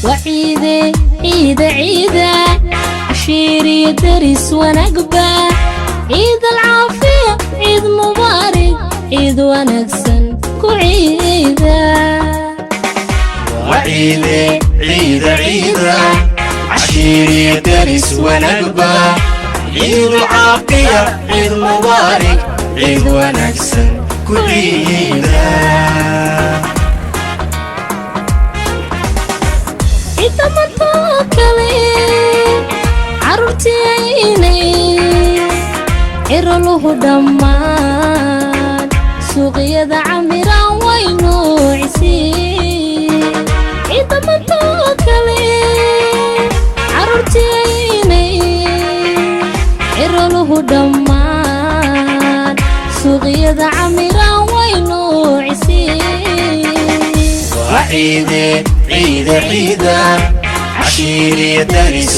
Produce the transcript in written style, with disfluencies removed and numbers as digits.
Waa ciide, ciida, ciida, cashiiriyo deris wanaagba. Ciid alcaafiya, ciid mubaarig, ciid wanaagsan ku ciida. Waciide, ciida, ciida, cashiiriyo deris wanaagba. Ciidu caafiya, ciid mubaarig, ciid wanaagsan ku ciida. Ciidda martoo kale carruurtiinay ciroluhu dhammaan suuqyada camiraan way nuucisii. Ciidda martoo kale carruurtiinay ciroluhu dhammaan suuqyada camiraan way nuucisii. Waciide, ciida, ciida, cashiiriyo deris.